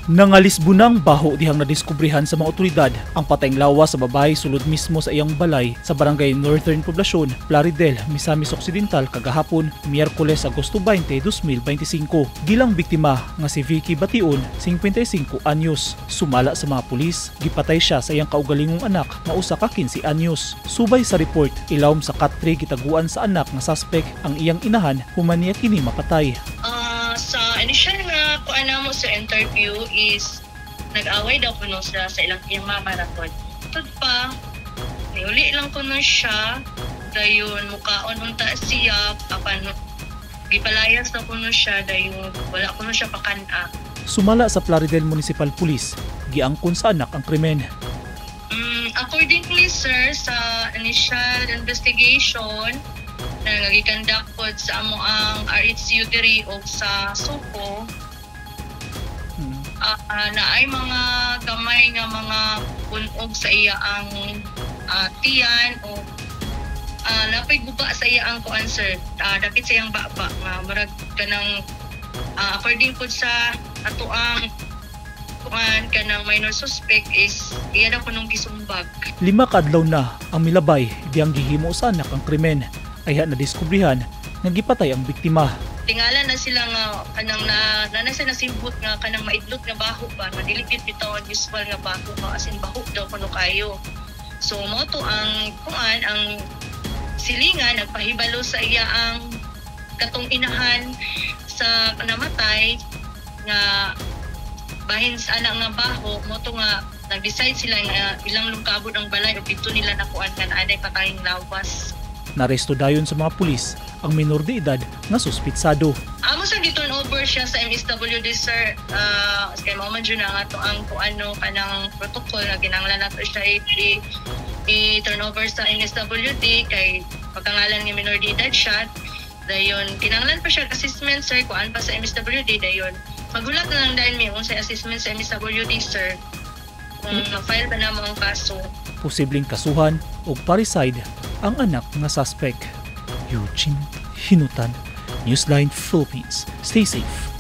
Nangalisbunang baho dihang nadiskubrihan sa mga otoridad ang patayng lawas sa babae sulod mismo sa iyang balay sa barangay Northern Poblacion, Plaridel, Misamis Occidental kagahapon, Miyerkules, Agosto 20, 2025. Gilang biktima nga si Vicky Bation, 55 anyos. Sumala sa mga pulis, gipatay siya sa iyang kaugalingong anak nga usa ka 15 anyos. Subay sa report, ilawom sa katre gitaguan sa anak nga suspect ang iyang inahan human niya kini mapatay. Sa initial nga kuan namo sa interview is nag-away daw kuno sila sa ilang iyang mama ra pod. Tud pa niuli lang kuno siya, dayon mukaon unta siya, apan gipalayas na kuno siya, dayon wala kuno siya pakan-a. Sumala sa Plaridel Municipal Police, giangkon sa anak ang krimen. Accordingly, sir, sa initial investigation na gikandak pod sa amo ang RHCU diri o sa Supo, naay mga gamay nga mga punog sa iya ang tiyan o napay guba sa iya ang kuan, sir, dapit sa iyang baba nga murag kanang according pod sa ato ang kuan, kanang minor suspect is iya na kunong gisumbag. 5 ka adlaw na ang milabay diyang gihimo sa anak ang krimen. Ayha nadiskubrihan nga gipatay ang biktima. Tingala na sila nga kanang na na sa nasimbot nga kanang maidlot nga baho ba nga dili gyud bitaw ang usual nga baho nga, as in baho daw kuno kayo. So mo to ang kuan, ang silingan nagpahibalo sa iya ang katong inahan sa namatay nga bahin sa anak nga baho. Mo to nga nag-decide sila nga ilang lungkabon ang balay ug didto nila nakuan nga naanay patayng lawas. Naresto dayon sa mga pulis ang minor de edad nga suspitsado. Amo sa gi-turn over siya sa MSWD, sir. Kay mao man jud na nga to ang kung ano kanang protocol nga kinahanglan nato siya i-turn over sa MSWD kay pagkangalan nga minor de edad siya. Dayon kinahanglan pa siya assessment, sir, kuan pa sa MSWD. Dayon magulat na lang dahil mi unsay assessment sa MSWD, sir, kung na-file ba namo ang kaso. Posibleng kasuhan og parricide ang anak nga suspect. Eugene Hinutan, Newsline Philippines. Stay safe.